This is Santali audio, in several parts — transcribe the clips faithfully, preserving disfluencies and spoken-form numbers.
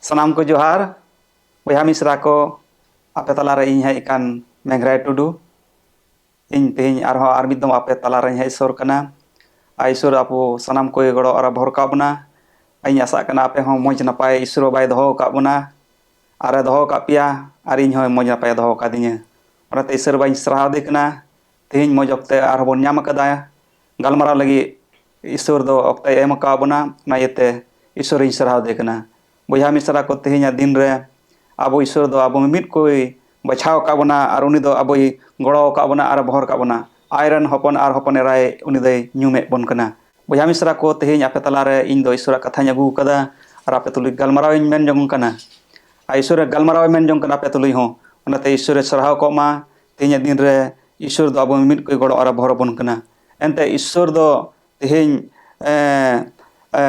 ᱥᱟᱱᱟᱢ ᱠᱚ ᱡᱚᱦᱟᱨ᱾ ᱵᱚᱭᱦᱟ ᱢᱤᱥᱨᱟ ᱠᱚ, ᱟᱯᱮ ᱛᱟᱞᱟᱨᱮ ᱤᱧ ᱦᱮᱡ ᱟᱠᱟᱱ ᱢᱮᱜᱷᱨᱟᱭ ᱴᱩᱰᱩ᱾ ᱤᱧ ᱛᱮᱦᱮᱧ ᱟᱨᱦᱚᱸ ᱟᱨ ᱢᱤᱫ ᱫᱚᱢ ᱟᱯᱮ ᱛᱟᱞᱟᱨᱮᱧ ᱦᱮᱡ ᱥᱩᱨ ᱠᱟᱱᱟ᱾ ᱟᱨ ᱤᱥᱚᱨ ᱟᱵᱚ ᱥᱟᱱᱟᱢ ᱠᱚᱭ ᱜᱚᱲᱚ ᱟᱨ ᱵᱷᱚᱨ ᱠᱟᱜ ᱵᱚᱱᱟ᱾ ᱤᱧ ᱟᱥᱟᱜ ᱠᱟᱱᱟ ᱟᱯᱮ ᱦᱚᱸ ᱢᱚᱡᱽ ᱱᱟᱯᱟᱭ ᱤᱥᱚᱨ ᱵᱟᱭ ᱫᱚᱦᱚ ᱟᱠᱟᱫ ᱵᱚᱱᱟ, ᱟᱨᱮ ᱫᱚᱦᱚ ᱟᱠᱟᱫ ᱯᱮᱭᱟ, ᱟᱨ ᱤᱧ ᱦᱚᱸ ᱢᱚᱡᱽ ᱱᱟᱯᱟᱭᱮ ᱫᱚᱦᱚ ᱟᱠᱟᱫᱤᱧᱟᱹ᱾ ᱚᱱᱟᱛᱮ ᱤᱥᱚᱨ ᱵᱟᱹᱧ ᱥᱟᱨᱦᱟᱣ ᱫᱮ ᱠᱟᱱᱟ᱾ ᱛᱮᱦᱮᱧ ᱢᱚᱡᱽ ᱚᱠᱛᱮ ᱟᱨᱦᱚᱸ ᱵᱚᱱ ᱧᱟᱢ ᱟᱠᱟᱫᱟ᱾ ᱜᱟᱞᱢᱟᱨᱟᱣ ᱞᱟᱹᱜᱤᱫ ᱤᱥᱚᱨ ᱫᱚ ᱚᱠᱛᱮᱭ ᱮᱢ ᱟᱠᱟᱫ ᱵᱚᱱᱟ, ᱚᱱᱟ ᱤᱭᱟᱹᱛᱮ ᱤᱥᱚᱨᱤᱧ ᱥᱟᱨᱦᱟᱣ ᱫᱮ ᱠᱟᱱᱟ᱾ ᱵᱚᱭᱦᱟ ᱢᱤᱥᱨᱟ ᱠᱚ, ᱛᱮᱦᱮᱧᱟᱜ ᱫᱤᱱ ᱨᱮ ᱟᱵᱚ ᱤᱥᱚᱨ ᱫᱚ ᱟᱵᱚ ᱢᱤᱢᱤᱫ ᱠᱚᱭ ᱵᱟᱪᱷᱟᱣ ᱟᱠᱟᱫ ᱵᱚᱱᱟ, ᱟᱨ ᱩᱱᱤ ᱫᱚ ᱟᱵᱚᱭ ᱜᱚᱲᱚ ᱟᱠᱟᱫ ᱵᱚᱱᱟ ᱟᱨ ᱵᱚᱦᱚᱨ ᱟᱠᱟᱫ ᱵᱚᱱᱟ᱾ ᱟᱡ ᱨᱮᱱ ᱦᱚᱯᱚᱱ ᱟᱨ ᱦᱚᱯᱚᱱ ᱮᱨᱟᱭ ᱩᱱᱤ ᱫᱚᱭ ᱧᱩᱢᱮᱫ ᱵᱚᱱ ᱠᱟᱱᱟ᱾ ᱵᱚᱭᱦᱟ ᱢᱤᱥᱨᱟ ᱠᱚ, ᱛᱮᱦᱮᱧ ᱟᱯᱮ ᱛᱟᱞᱟᱨᱮ ᱤᱧ ᱫᱚ ᱤᱥᱚᱨᱟᱜ ᱠᱟᱛᱷᱟᱧ ᱟᱹᱜᱩ ᱟᱠᱟᱫᱟ ᱟᱨ ᱟᱯᱮ ᱛᱩᱞᱩᱡ ᱜᱟᱞᱢᱟᱨᱟᱣ ᱤᱧ ᱢᱮᱱ ᱡᱚᱝ ᱠᱟᱱᱟ᱾ ᱟᱨ ᱤᱥᱚᱨᱟᱜ ᱜᱟᱞᱢᱟᱨᱟᱣ ᱤᱧ ᱢᱮᱱ ᱡᱚᱝ ᱠᱟᱱᱟ ᱟᱯᱮ ᱛᱩᱞᱩᱡ ᱦᱚᱸ᱾ ᱚᱱᱟᱛᱮ ᱤᱥᱚᱨᱮ ᱥᱟᱨᱦᱟᱣ ᱠᱚᱜ ᱢᱟ᱾ ᱛᱮᱦᱮᱧᱟᱜ ᱫᱤᱱ ᱨᱮ ᱤᱥᱚᱨ ᱫᱚ ᱟᱵᱚ ᱢᱤᱢᱤᱫ ᱠᱚᱭ ᱜᱚᱲᱚ ᱟᱨ ᱵᱚᱦᱚᱨ ᱟᱵᱚᱱ ᱠᱟᱱᱟ᱾ ᱮᱱᱛᱮ ᱤᱥᱚᱨ ᱫᱚ ᱛᱮᱦᱮᱧ, ᱮ, ᱮ,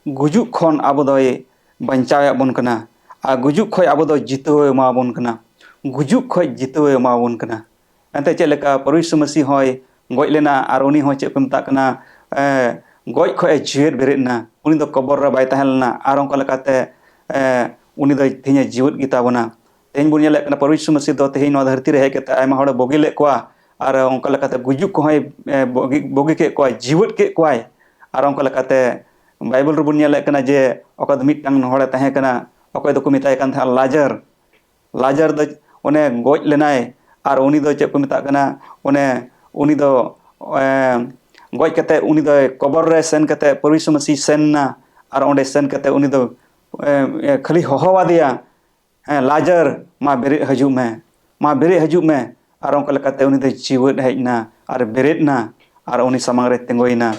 ᱜᱩᱡᱩᱜ ᱠᱷᱚᱱ ᱟᱵᱚ ᱫᱚᱭ ᱵᱟᱧᱪᱟᱣ ᱮᱫ ᱵᱚᱱ ᱠᱟᱱᱟ᱾ ᱟᱨ ᱜᱩᱡᱩᱜ ᱠᱷᱚᱱ ᱟᱵᱚ ᱫᱚ ᱡᱤᱛᱟᱹᱣ ᱮ ᱮᱢᱟ ᱵᱚᱱ ᱠᱟᱱᱟ᱾ ᱜᱩᱡᱩᱜ ᱠᱷᱚᱱ ᱡᱤᱛᱟᱹᱣ ᱮ ᱮᱢᱟ ᱵᱚᱱ ᱠᱟᱱᱟ᱾ ᱮᱱᱛᱮ ᱪᱮᱫ ᱞᱮᱠᱟ ᱯᱨᱚᱵᱷᱩ ᱭᱤᱥᱩ ᱢᱟᱹᱥᱤᱦ ᱦᱚᱸᱭ ᱜᱚᱡ ᱞᱮᱱᱟ ᱟᱨ ᱩᱱᱤ ᱦᱚᱸ ᱪᱮᱫ ᱠᱚ ᱢᱮᱛᱟᱜ ᱠᱟᱱᱟ, ᱮ, ᱜᱚᱡ ᱠᱷᱚᱱ ᱮ ᱡᱤᱣᱮᱫ ᱵᱮᱨᱮᱫ ᱮᱱᱟ᱾ ᱩᱱᱤ ᱫᱚ ᱠᱚᱵᱚᱨ ᱨᱮ ᱵᱟᱭ ᱛᱟᱦᱮᱸ ᱞᱮᱱᱟ ᱟᱨ ᱚᱱᱠᱟ ᱞᱮᱠᱟᱛᱮ, ᱮ, ᱩᱱᱤ ᱫᱚ ᱛᱮᱦᱮᱧ ᱮ ᱡᱤᱣᱮᱫ ᱜᱮᱛᱟ ᱵᱚᱱᱟ᱾ ᱛᱮᱦᱮᱧ ᱵᱚᱱ ᱧᱮᱞᱮᱫ ᱠᱟᱱᱟ ᱯᱨᱚᱵᱷᱩ ᱭᱤᱥᱩ ᱢᱟᱹᱥᱤᱦ ᱫᱚ ᱛᱮᱦᱮᱧ ᱱᱚᱣᱟ ᱫᱷᱟᱹᱨᱛᱤ ᱨᱮ ᱦᱮᱡ ᱠᱟᱛᱮ ᱟᱭᱢᱟ ᱦᱚᱲᱮ ᱵᱩᱜᱤ ᱞᱮᱫ ᱠᱚᱣᱟ ᱟᱨ ᱚᱱᱠᱟ ᱞᱮᱠᱟᱛᱮ ᱜᱩᱡᱩᱜ ᱠᱚᱦᱚᱸᱭ, ᱮ, ᱵᱩᱜᱤ, ᱵᱩᱜᱤ ᱠᱮᱫ ᱠᱚᱣᱟ, ᱡᱤᱣᱮᱫ ᱠᱮᱫ ᱠᱚᱣᱟᱭ᱾ ᱟᱨ ᱚᱱᱠᱟ ᱞᱮᱠᱟᱛᱮ ᱵᱟᱭᱵᱮᱞ ᱨᱮᱵᱚᱱ ᱧᱮᱞᱮᱫ ᱠᱟᱱᱟ ᱡᱮ ᱚᱠᱟ ᱫᱚ ᱢᱤᱫᱴᱟᱝ ᱦᱚᱲᱮ ᱛᱟᱦᱮᱸ ᱠᱟᱱᱟ, ᱚᱠᱚᱭ ᱫᱚᱠᱚ ᱢᱮᱛᱟᱭ ᱠᱟᱱ ᱛᱟᱦᱮᱸᱫ ᱞᱟᱡᱟᱨ᱾ ᱞᱟᱡᱟᱨ ᱫᱚ ᱚᱱᱮ ᱜᱚᱡ ᱞᱮᱱᱟᱭ, ᱟᱨ ᱩᱱᱤ ᱫᱚ ᱪᱮᱫ ᱠᱚ ᱢᱮᱛᱟᱜ ᱠᱟᱱᱟ, ᱚᱱᱮ ᱩᱱᱤ ᱫᱚ, ᱮ, ᱜᱚᱡ ᱠᱟᱛᱮ ᱩᱱᱤ ᱫᱚ ᱠᱚᱵᱚᱨ ᱨᱮ ᱥᱮᱱ ᱠᱟᱛᱮ ᱯᱨᱚᱵᱷᱩ ᱭᱤᱥᱩ ᱢᱟᱹᱥᱤᱦ ᱥᱮᱱ ᱮᱱᱟ, ᱟᱨ ᱚᱸᱰᱮ ᱥᱮᱱ ᱠᱟᱛᱮ ᱩᱱᱤ ᱫᱚ, ᱮ, ᱮ, ᱠᱷᱟᱹᱞᱤ ᱦᱚᱦᱚᱣᱟᱫᱮᱭᱟ, "ᱦᱮᱸ, ᱞᱟᱡᱟᱨ, ᱢᱟ ᱵᱮᱨᱮᱫ ᱦᱤᱡᱩᱜ ᱢᱮ, ᱢᱟ ᱵᱮᱨᱮᱫ ᱦᱤᱡᱩᱜ ᱢᱮ᱾" ᱟᱨ ᱚᱱᱠᱟ ᱞᱮᱠᱟᱛᱮ ᱩᱱᱤ ᱫᱚ ᱡᱤᱣᱮᱫ ᱦᱮᱡ ᱮᱱᱟ ᱟᱨ ᱵᱮᱨᱮᱫ ᱮᱱᱟ ᱟᱨ ᱩᱱᱤ ᱥᱟᱢᱟᱝ ᱨᱮ ᱛᱤᱸᱜᱩᱭᱮᱱᱟ᱾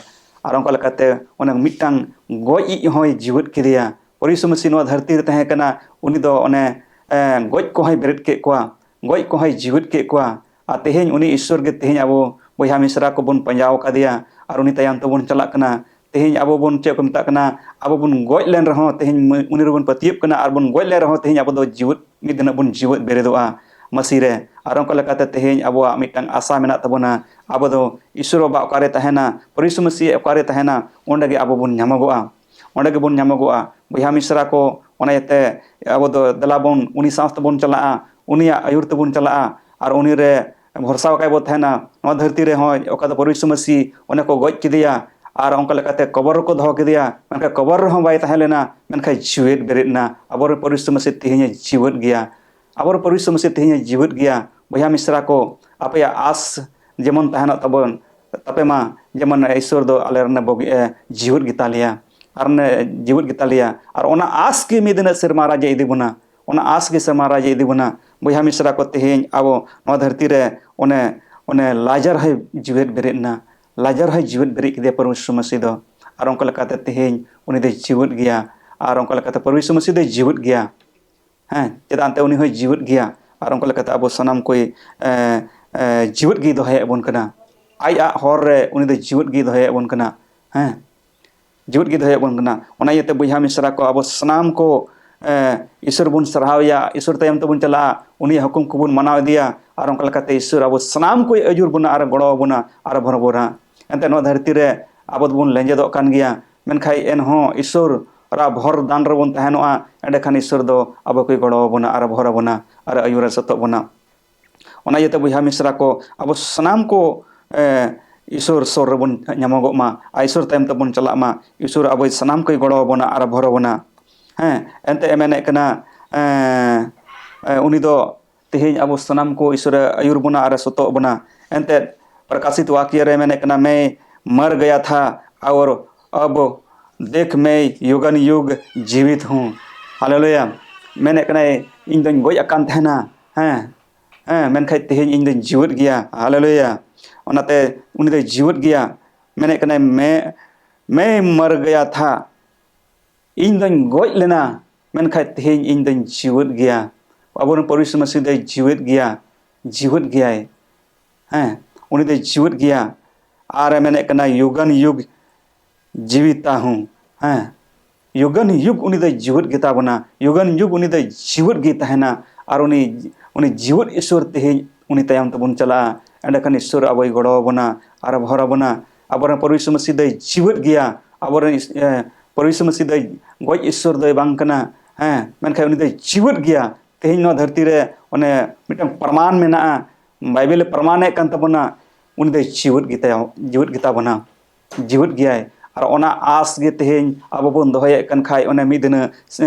ᱟᱨ ᱚᱱᱠᱟ ᱞᱮᱠᱟᱛᱮ ᱚᱱᱟ ᱢᱤᱫᱴᱟᱝ ᱜᱚᱡ ᱤᱡ ᱦᱚᱸᱭ ᱡᱤᱣᱮᱫ ᱠᱮᱫᱮᱭᱟ᱾ ᱯᱨᱚᱵᱷᱩ ᱭᱤᱥᱩ ᱢᱟᱹᱥᱤᱦ ᱱᱚᱣᱟ ᱫᱷᱟᱹᱨᱛᱤ ᱨᱮ ᱛᱟᱦᱮᱸ ᱠᱟᱱᱟ, ᱩᱱᱤ ᱫᱚ ᱚᱱᱮ, ᱮ, ᱜᱚᱡ ᱠᱚᱦᱚᱸᱭ ᱵᱮᱨᱮᱫ ᱠᱮᱫ ᱠᱚᱣᱟ, ᱜᱚᱡ ᱠᱚᱦᱚᱸᱭ ᱡᱤᱣᱮᱫ ᱠᱮᱫ ᱠᱚᱣᱟ᱾ ᱟᱨ ᱛᱮᱦᱮᱧ ᱩᱱᱤ ᱤᱥᱚᱨ ᱜᱮ ᱛᱮᱦᱮᱧ ᱟᱵᱚ ᱵᱚᱭᱦᱟ ᱢᱤᱥᱨᱟ ᱠᱚᱵᱚᱱ ᱯᱟᱸᱡᱟ ᱟᱠᱟᱫᱮᱭᱟ ᱟᱨ ᱩᱱᱤ ᱛᱟᱭᱚᱢ ᱛᱮᱵᱚᱱ ᱪᱟᱞᱟᱜ ᱠᱟᱱᱟ᱾ ᱛᱮᱦᱮᱧ ᱟᱵᱚ ᱵᱚᱱ, ᱪᱮᱫ ᱠᱚ ᱢᱮᱛᱟᱜ ᱠᱟᱱᱟ, ᱟᱵᱚ ᱵᱚᱱ ᱜᱚᱡ ᱞᱮᱱ ᱨᱮᱦᱚᱸ ᱛᱮᱦᱮᱧ ᱢᱟᱹ-, ᱩᱱᱤ ᱨᱮᱵᱚᱱ ᱯᱟᱹᱛᱭᱟᱹᱜ ᱠᱟᱱᱟ ᱟᱨ ᱵᱚᱱ ᱜᱚᱡ ᱞᱮᱱ ᱨᱮᱦᱚᱸ ᱛᱮᱦᱮᱧ ᱟᱵᱚ ᱫᱚ ᱡᱤᱣᱮᱫ ᱢᱤᱫ ᱫᱤᱱ ᱵᱚᱱ ᱡᱤᱣᱮᱫ ᱵᱮᱨᱮᱫᱚᱜᱼᱟ ᱢᱟᱹᱥᱤ ᱨᱮ᱾ ᱟᱨ ᱚᱱᱠᱟ ᱞᱮᱠᱟᱛᱮ ᱛᱮᱦᱮᱧ ᱟᱵᱚᱣᱟᱜ ᱢᱤᱫᱴᱟᱝ ᱟᱥᱟ ᱢᱮᱱᱟᱜ ᱛᱟᱵᱚᱱᱟ᱾ ᱟᱵᱚ ᱫᱚ ᱤᱥᱚᱨ ᱵᱟᱵᱟ ᱚᱠᱟᱨᱮ ᱛᱟᱦᱮᱱᱟ, ᱯᱨᱚᱵᱷᱩ ᱭᱤᱥᱩ ᱢᱟᱹᱥᱤ ᱚᱠᱟᱨᱮ ᱛᱟᱦᱮᱱᱟ, ᱚᱸᱰᱮ ᱜᱮ ᱟᱵᱚ ᱵᱚᱱ ᱧᱟᱢᱚᱜᱚᱜᱼᱟ, ᱚᱸᱰᱮ ᱜᱮᱵᱚᱱ ᱧᱟᱢᱚᱜᱚᱜᱼᱟ᱾ ᱵᱚᱭᱦᱟ ᱢᱤᱥᱨᱟ ᱠᱚ, ᱚᱱᱟ ᱤᱭᱟᱹᱛᱮ ᱟᱵᱚ ᱫᱚ ᱫᱮᱞᱟ ᱵᱚᱱ ᱩᱱᱤ ᱥᱟᱶ ᱛᱮᱵᱚᱱ ᱪᱟᱞᱟᱜᱼᱟ, ᱩᱱᱤᱭᱟᱜ ᱟᱹᱭᱩᱨ ᱛᱮᱵᱚᱱ ᱪᱟᱞᱟᱜᱼᱟ, ᱟᱨ ᱩᱱᱤ ᱨᱮ ᱵᱷᱚᱨᱥᱟ ᱟᱠᱟᱭ ᱵᱚ ᱛᱟᱦᱮᱱᱟ᱾ ᱱᱚᱣᱟ ᱫᱷᱟᱹᱨᱛᱤ ᱨᱮᱦᱚᱸ ᱚᱠᱟ ᱫᱚ ᱯᱨᱚᱵᱷᱩ ᱭᱤᱥᱩ ᱢᱟᱹᱥᱤ ᱚᱱᱮ ᱠᱚ ᱜᱚᱡ ᱠᱮᱫᱮᱭᱟ ᱟᱨ ᱚᱱᱠᱟ ᱞᱮᱠᱟᱛᱮ ᱠᱚᱵᱚᱨ ᱨᱮᱠᱚ ᱫᱚᱦᱚ ᱠᱮᱫᱮᱭᱟ, ᱢᱮᱱᱠᱷᱟᱱ ᱠᱚᱵᱚᱨ ᱨᱮᱦᱚᱸ ᱵᱟᱭ ᱛᱟᱦᱮᱸ ᱞᱮᱱᱟ, ᱢᱮᱱᱠᱷᱟᱱ ᱡᱤᱣᱮᱫ ᱵᱮᱨᱮᱫ ᱮᱱᱟ᱾ ᱟᱵᱚᱨᱮᱱ ᱯᱨᱚᱵᱷᱩ ᱭᱤᱥᱩ ᱢᱟᱹᱥᱤ ᱛᱮᱦᱮᱧ ᱮ ᱡᱤᱣᱮᱫ ᱜᱮᱭᱟ᱾ ᱟᱵᱚᱨᱮᱱ ᱯᱨᱚᱵᱷᱩ ᱭᱤᱥᱩ ᱢᱟᱹᱥᱤ ᱛᱮᱦᱮᱧ ᱮ ᱡᱤᱣᱮᱫ ᱜᱮᱭᱟ᱾ ᱵᱚᱭᱦᱟ ᱢᱤᱥᱨᱟ ᱠᱚ, ᱟᱯᱮᱭᱟᱜ ᱟᱥ ᱡᱮᱢᱚᱱ ᱛᱟᱦᱮᱱᱚᱜ ᱛᱟᱵᱚᱱ, ᱛᱟᱯᱮ ᱢᱟ, ᱡᱮᱢᱚᱱ ᱤᱥᱚᱨ ᱫᱚ ᱟᱞᱮ ᱨᱮᱱ ᱵᱚᱜᱮ-, ᱮ, ᱡᱤᱣᱮᱫ ᱜᱮᱛᱟ ᱞᱮᱭᱟ, ᱟᱨ ᱱᱮ ᱡᱤᱣᱮᱫ ᱜᱮᱛᱟ ᱞᱮᱭᱟ, ᱟᱨ ᱚᱱᱟ ᱟᱥ ᱜᱮ ᱢᱤᱫ ᱫᱤᱱ ᱥᱮᱨᱢᱟ ᱨᱟᱡᱽ ᱮ ᱤᱫᱤ ᱵᱚᱱᱟ, ᱚᱱᱟ ᱟᱥ ᱜᱮ ᱥᱮᱨᱢᱟ ᱨᱟᱡᱽ ᱮ ᱤᱫᱤ ᱵᱚᱱᱟ᱾ ᱵᱚᱭᱦᱟ ᱢᱤᱥᱨᱟ ᱠᱚ, ᱛᱮᱦᱮᱧ ᱟᱵᱚ ᱱᱚᱣᱟ ᱫᱷᱟᱹᱨᱛᱤ ᱨᱮ ᱚᱱᱮ, ᱚᱱᱮ ᱞᱟᱡᱟᱨ ᱦᱚᱸᱭ ᱡᱤᱣᱮᱫ ᱵᱮᱨᱮᱫ ᱮᱱᱟ, ᱞᱟᱡᱟᱨ ᱦᱚᱸᱭ ᱡᱤᱣᱮᱫ ᱵᱮᱨᱮᱫ ᱠᱮᱫᱮᱭᱟ ᱯᱨᱚᱵᱷᱩ ᱭᱤᱥᱩ ᱢᱟᱹᱥᱤ ᱫᱚ, ᱟᱨ ᱚᱱᱠᱟ ᱞᱮᱠᱟᱛᱮ ᱛᱮᱦᱮᱧ ᱩᱱᱤ ᱫᱚᱭ ᱡᱤᱣᱮᱫ ᱜᱮᱭᱟ, ᱟᱨ ᱚᱱᱠᱟ ᱞᱮᱠᱟᱛᱮ ᱯᱨᱚᱵᱷᱩ ᱭᱤᱥᱩ ᱢᱟᱹᱥᱤ ᱫᱚᱭ ᱡᱤᱣᱮᱫ ᱜᱮᱭᱟ᱾ ᱦᱮᱸ, ᱪᱮᱫᱟᱜ ᱮᱱᱛᱮ ᱩᱱᱤ ᱦᱚᱸᱭ ᱡᱤᱣᱮᱫ ᱜᱮᱭᱟ, ᱟᱨ ᱚᱱᱠᱟ ᱞᱮᱠᱟᱛᱮ ᱟᱵᱚ ᱥᱟᱱᱟᱢ ᱠᱚᱭ, ᱮ, ᱮ, ᱡᱤᱣᱮᱫ ᱜᱮᱭ ᱫᱚᱦᱚᱭᱮᱫ ᱵᱚᱱ ᱠᱟᱱᱟ᱾ ᱟᱡ ᱟᱜ ᱦᱚᱨ ᱨᱮ ᱩᱱᱤ ᱫᱚ ᱡᱤᱣᱮᱫ ᱜᱮᱭ ᱫᱚᱦᱚᱭᱮᱫ ᱵᱚᱱ ᱠᱟᱱᱟ᱾ ᱦᱮᱸ, ᱡᱤᱣᱮᱫ ᱜᱮᱭ ᱫᱚᱦᱚᱭᱮᱫ ᱵᱚᱱ ᱠᱟᱱᱟ᱾ ᱚᱱᱟ ᱤᱭᱟᱹᱛᱮ ᱵᱚᱭᱦᱟ ᱢᱤᱥᱨᱟ ᱠᱚ, ᱟᱵᱚ ᱥᱟᱱᱟᱢ ᱠᱚ, ᱮ, ᱤᱥᱚᱨ ᱵᱚᱱ ᱥᱟᱨᱦᱟᱣᱮᱭᱟ, ᱤᱥᱚᱨ ᱛᱟᱭᱚᱢ ᱛᱮᱵᱚᱱ ᱪᱟᱞᱟᱜᱼᱟ, ᱩᱱᱤᱭᱟᱜ ᱦᱩᱠᱩᱢ ᱠᱚᱵᱚᱱ ᱢᱟᱱᱟᱣ ᱤᱫᱤᱭᱟ, ᱟᱨ ᱚᱱᱠᱟ ᱞᱮᱠᱟᱛᱮ ᱤᱥᱚᱨ ᱟᱵᱚ ᱥᱟᱱᱟᱢ ᱠᱚᱭ ᱟᱹᱭᱩᱨ ᱵᱚᱱᱟ ᱟᱨ ᱜᱚᱲᱚ ᱟᱵᱚᱱᱟ ᱟᱨ ᱵᱷᱚᱨ ᱵᱚᱱᱟ᱾ ᱮᱱᱛᱮ ᱱᱚᱣᱟ ᱫᱷᱟᱹᱨᱛᱤ ᱨᱮ ᱟᱵᱚ ᱫᱚᱵᱚᱱ ᱞᱮᱸᱡᱮᱫᱚᱜ ᱠᱟᱱ ᱜᱮᱭᱟ, ᱢᱮᱱᱠᱷᱟᱱ ᱮᱱᱦᱚᱸ ᱤᱥᱚᱨ ᱨᱟᱜ ᱵᱷᱚᱨ ᱫᱟᱱ ᱨᱮᱵᱚᱱ ᱛᱟᱦᱮᱱᱚᱜᱼᱟ, ᱮᱸᱰᱮᱠᱷᱟᱱ ᱤᱥᱚᱨ ᱫᱚ ᱟᱵᱚ ᱠᱚᱭ ᱜᱚᱲᱚ ᱟᱵᱚᱱᱟ ᱟᱨ ᱵᱷᱚᱨ ᱟᱵᱚᱱᱟ ᱟᱨ ᱟᱹᱭᱩᱨ ᱮ ᱥᱟᱹᱛᱚᱜ ᱵᱚᱱᱟ᱾ ᱚᱱᱟ ᱤᱭᱟᱹᱛᱮ ᱵᱚᱭᱦᱟ ᱢᱤᱥᱨᱟ ᱠᱚ, ᱟᱵᱚ ᱥᱟᱱᱟᱢ ᱠᱚ, ᱮ, ᱤᱥᱚᱨ ᱥᱩᱨ ᱨᱮᱵᱚᱱ ᱧᱟᱢᱚᱜᱚᱜ ᱢᱟ, ᱟᱨ ᱤᱥᱚᱨ ᱛᱟᱭᱚᱢ ᱛᱮᱵᱚᱱ ᱪᱟᱞᱟᱜ ᱢᱟ᱾ ᱤᱥᱚᱨ ᱟᱵᱚ ᱥᱟᱱᱟᱢ ᱠᱚᱭ ᱜᱚᱲᱚ ᱟᱵᱚᱱᱟ ᱟᱨ ᱵᱷᱚᱨ ᱟᱵᱚᱱᱟ᱾ ᱦᱮᱸ, ᱮᱱᱛᱮ ᱮ ᱢᱮᱱᱮᱫ ᱠᱟᱱᱟ, ᱮ, ᱮ, ᱩᱱᱤ ᱫᱚ ᱛᱮᱦᱮᱧ ᱟᱵᱚ ᱥᱟᱱᱟᱢ ᱠᱚ ᱤᱥᱚᱨᱮ ᱟᱹᱭᱩᱨ ᱵᱚᱱᱟ ᱟᱨᱮ ᱥᱚᱛᱚᱜ ᱵᱚᱱᱟ᱾ ᱮᱱᱛᱮᱫ ᱯᱨᱚᱠᱟᱥᱤᱛ ᱣᱟᱠᱭᱚ ᱨᱮ ᱢᱮᱱᱮᱫ ᱠᱟᱱᱟ, "ᱢᱮᱭ ᱢᱟᱨ ᱜᱟᱭᱟ ᱛᱷᱟ ᱟᱣᱨ ᱟᱵ ᱫᱮᱠᱷ ᱢᱮᱭ ᱭᱩᱜᱟᱱ ᱭᱩᱜ ᱡᱤᱣᱤᱛ ᱦᱩᱸ᱾" ᱦᱟᱞᱮᱞᱩᱭᱟ᱾ ᱢᱮᱱᱮᱫ ᱠᱟᱱᱟᱭ, "ᱤᱧ ᱫᱚᱧ ᱜᱚᱡ ᱟᱠᱟᱱ ᱛᱟᱦᱮᱱᱟ, ᱦᱮᱸ, ᱦᱮᱸ, ᱢᱮᱱᱠᱷᱟᱡ ᱛᱮᱦᱮᱧ ᱤᱧ ᱫᱚᱧ ᱡᱤᱣᱮᱫ ᱜᱮᱭᱟ᱾" ᱦᱟᱞᱮᱞᱩᱭᱟ᱾ ᱚᱱᱟᱛᱮ ᱩᱱᱤ ᱫᱚᱭ ᱡᱤᱣᱮᱫ ᱜᱮᱭᱟ᱾ ᱢᱮᱱᱮᱫ ᱠᱟᱱᱟᱭ, "ᱢᱮ, ᱢᱮᱭ ᱢᱟᱨ ᱜᱟᱭᱟ ᱛᱷᱟ, ᱤᱧ ᱫᱚᱧ ᱜᱚᱡ ᱞᱮᱱᱟ, ᱢᱮᱱᱠᱷᱟᱡ ᱛᱮᱦᱮᱧ ᱤᱧ ᱫᱚᱧ ᱡᱤᱣᱮᱫ ᱜᱮᱭᱟ᱾" ᱟᱵᱚᱨᱮᱱ ᱯᱨᱚᱵᱷᱩ ᱭᱤᱥᱩ ᱢᱟᱹᱥᱤ ᱫᱚᱭ ᱡᱤᱣᱮᱫ ᱜᱮᱭᱟ, ᱡᱤᱣᱮᱫ ᱜᱮᱭᱟᱭ᱾ ᱦᱮᱸ, ᱩᱱᱤ ᱫᱚᱭ ᱡᱤᱣᱮᱫ ᱜᱮᱭᱟ᱾ ᱟᱨᱮ ᱢᱮᱱᱮᱫ ᱠᱟᱱᱟ, "ᱭᱩᱜᱟᱱ ᱭᱩᱜ ᱡᱤᱣᱤᱛᱟ ᱦᱩᱸ᱾" ᱦᱮᱸ, ᱭᱩᱜᱟᱱ ᱭᱩᱜ ᱩᱱᱤ ᱫᱚᱭ ᱡᱤᱣᱮᱫ ᱜᱮᱛᱟ ᱵᱚᱱᱟ, ᱭᱩᱜᱟᱱ ᱭᱩᱜ ᱩᱱᱤ ᱫᱚᱭ ᱡᱤᱣᱮᱫ ᱜᱮ ᱛᱟᱦᱮᱱᱟ᱾ ᱟᱨ ᱩᱱᱤ, ᱩᱱᱤ ᱡᱤᱣᱮᱫ ᱤᱥᱚᱨ ᱛᱮᱦᱮᱧ ᱩᱱᱤ ᱛᱟᱭᱚᱢ ᱛᱮᱵᱚᱱ ᱪᱟᱞᱟᱜᱼᱟ, ᱮᱸᱰᱮᱠᱷᱟᱱ ᱤᱥᱚᱨ ᱟᱵᱚᱭ ᱜᱚᱲᱚ ᱟᱵᱚᱱᱟ ᱟᱨ ᱵᱷᱚᱨ ᱟᱵᱚᱱᱟ᱾ ᱟᱵᱚᱨᱮᱱ ᱯᱨᱚᱵᱷᱩ ᱭᱤᱥᱩ ᱢᱟᱹᱥᱤ ᱫᱚᱭ ᱡᱤᱣᱮᱫ ᱜᱮᱭᱟ᱾ ᱟᱵᱚᱨᱮᱱ ᱤᱥ-, ᱮ, ᱯᱨᱚᱵᱷᱩ ᱭᱤᱥᱩ ᱢᱟᱹᱥᱤ ᱫᱚᱭ ᱜᱚᱡ ᱤᱥᱚᱨ ᱫᱚᱭ ᱵᱟᱝ ᱠᱟᱱᱟ᱾ ᱦᱮᱸ, ᱢᱮᱱᱠᱷᱟᱱ ᱩᱱᱤ ᱫᱚᱭ ᱡᱤᱣᱮᱫ ᱜᱮᱭᱟ᱾ ᱛᱮᱦᱮᱧ ᱱᱚᱣᱟ ᱫᱷᱟᱹᱨᱛᱤ ᱨᱮ ᱚᱱᱮ ᱢᱤᱫᱴᱟᱝ ᱯᱨᱚᱢᱟᱱ ᱢᱮᱱᱟᱜᱼᱟ, ᱵᱟᱭᱵᱮᱞᱮ ᱯᱨᱚᱢᱟᱱᱮᱫ ᱠᱟᱱ ᱛᱟᱵᱚᱱᱟ, ᱩᱱᱤ ᱫᱚᱭ ᱡᱤᱣᱮᱫ ᱜᱮᱛᱟᱭᱟ, ᱡᱤᱣᱮᱫ ᱜᱮᱛᱟ ᱵᱚᱱᱟ, ᱡᱤᱣᱮᱫ ᱜᱮᱭᱟᱭ᱾ ᱟᱨ ᱚᱱᱟ ᱟᱥ ᱜᱮ ᱛᱮᱦᱮᱧ ᱟᱵᱚ ᱵᱚᱱ ᱫᱚᱦᱚᱭᱮᱫ ᱠᱟᱱ ᱠᱷᱟᱡ, ᱚᱱᱮ ᱢᱤᱫ ᱫᱤᱱ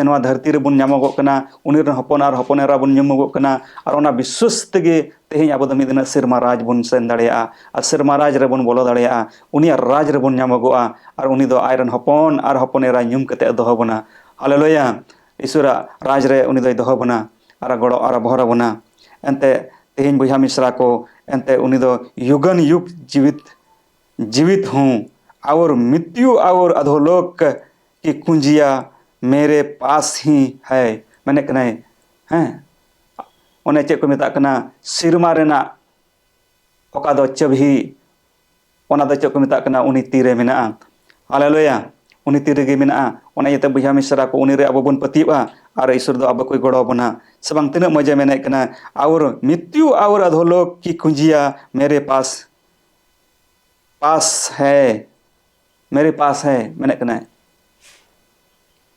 ᱱᱚᱣᱟ ᱫᱷᱟᱹᱨᱛᱤ ᱨᱮᱵᱚᱱ ᱧᱟᱢᱚᱜᱚᱜ ᱠᱟᱱᱟ, ᱩᱱᱤ ᱨᱮᱱ ᱦᱚᱯᱚᱱ ᱟᱨ ᱦᱚᱯᱚᱱ ᱮᱨᱟ ᱵᱚᱱ ᱧᱩᱢᱚᱜᱚᱜ ᱠᱟᱱᱟ, ᱟᱨ ᱚᱱᱟ ᱵᱤᱥᱣᱟᱥ ᱛᱮᱜᱮ ᱛᱮᱦᱮᱧ ᱟᱵᱚ ᱫᱚ ᱢᱤᱫ ᱫᱤᱱ ᱥᱮᱨᱢᱟ ᱨᱟᱡᱽ ᱵᱚᱱ ᱥᱮᱱ ᱫᱟᱲᱮᱭᱟᱜᱼᱟ, ᱟᱨ ᱥᱮᱨᱢᱟ ᱨᱟᱡᱽ ᱨᱮᱵᱚᱱ ᱵᱚᱞᱚ ᱫᱟᱲᱮᱭᱟᱜᱼᱟ, ᱩᱱᱤᱭᱟᱜ ᱨᱟᱡᱽ ᱨᱮᱵᱚᱱ ᱧᱟᱢᱚᱜᱚᱜᱼᱟ, ᱟᱨ ᱩᱱᱤ ᱫᱚ ᱟᱡ ᱨᱮᱱ ᱦᱚᱯᱚᱱ ᱟᱨ ᱦᱚᱯᱚᱱ ᱮᱨᱟᱭ ᱧᱩᱢ ᱠᱟᱛᱮ ᱫᱚᱦᱚ ᱵᱚᱱᱟ᱾ ᱦᱟᱞᱮᱞᱩᱭᱟ! ᱤᱥᱣᱚᱨᱟᱜ ᱨᱟᱡᱽ ᱨᱮ ᱩᱱᱤ ᱫᱚᱭ ᱫᱚᱦᱚ ᱵᱚᱱᱟ ᱟᱨ ᱜᱚᱲᱚ ᱟᱨ ᱵᱷᱚᱨ ᱟᱵᱚᱱᱟ᱾ ᱮᱱᱛᱮ ᱛᱮᱦᱮᱧ ᱵᱚᱭᱦᱟ ᱢᱤᱥᱨᱟ ᱠᱚ, ᱮᱱᱛᱮ ᱩᱱᱤ ᱫᱚ ᱭᱩᱜᱟᱱ ᱭᱩᱜᱽ ᱡᱤᱣᱤᱛ, ᱡᱤᱣᱤᱛ ᱦᱩᱸ, ᱟᱣᱨ ᱢᱤᱛᱭᱩ ᱟᱣᱨ ᱟᱫᱷᱳᱞᱳᱠ ᱠᱤ ᱠᱩᱸᱡᱤᱭᱟ ᱢᱮᱨᱮ ᱯᱟᱥ ᱦᱤ ᱦᱟᱭ᱾ ᱢᱮᱱᱮᱫ ᱠᱟᱱᱟᱭ, ᱦᱮᱸ, ᱚᱱᱮ ᱪᱮᱫ ᱠᱚ ᱢᱮᱛᱟᱜ ᱠᱟᱱᱟ, ᱥᱮᱨᱢᱟ ᱨᱮᱱᱟᱜ ᱚᱠᱟ ᱫᱚ ᱪᱟᱹᱵᱷᱤ, ᱚᱱᱟ ᱫᱚ ᱪᱮᱫ ᱠᱚ ᱢᱮᱛᱟᱜ ᱠᱟᱱᱟ, ᱩᱱᱤ ᱛᱤᱨᱮ ᱢᱮᱱᱟᱜᱼᱟ᱾ ᱦᱟᱞᱮᱞᱩᱭᱟ! ᱩᱱᱤ ᱛᱤ ᱨᱮᱜᱮ ᱢᱮᱱᱟᱜᱼᱟ᱾ ᱚᱱᱟ ᱤᱭᱟᱹᱛᱮ ᱵᱚᱭᱦᱟ ᱢᱤᱥᱨᱟ ᱠᱚ, ᱩᱱᱤ ᱨᱮ ᱟᱵᱚ ᱵᱚᱱ ᱯᱟᱹᱛᱭᱟᱹᱜᱼᱟ ᱟᱨ ᱤᱥᱚᱨ ᱫᱚ ᱟᱵᱚ ᱠᱚᱭ ᱜᱚᱲᱚ ᱟᱵᱚᱱᱟ᱾ ᱥᱮ ᱵᱟᱝ? ᱛᱤᱱᱟᱹᱜ ᱢᱚᱡᱮ ᱢᱮᱱᱮᱫ ᱠᱟᱱᱟ, ᱟᱣᱨ ᱢᱤᱛᱭᱩ ᱟᱣᱨ ᱟᱫᱷᱳᱞᱳᱠ ᱠᱤ ᱠᱩᱸᱡᱤᱭᱟ ᱢᱮᱨᱮ ᱯᱟᱥ, ᱯᱟᱥ ᱦᱮ, ᱢᱮᱨᱮ ᱯᱟᱥ ᱦᱮ, ᱢᱮᱱᱮᱫ ᱠᱟᱱᱟᱭ᱾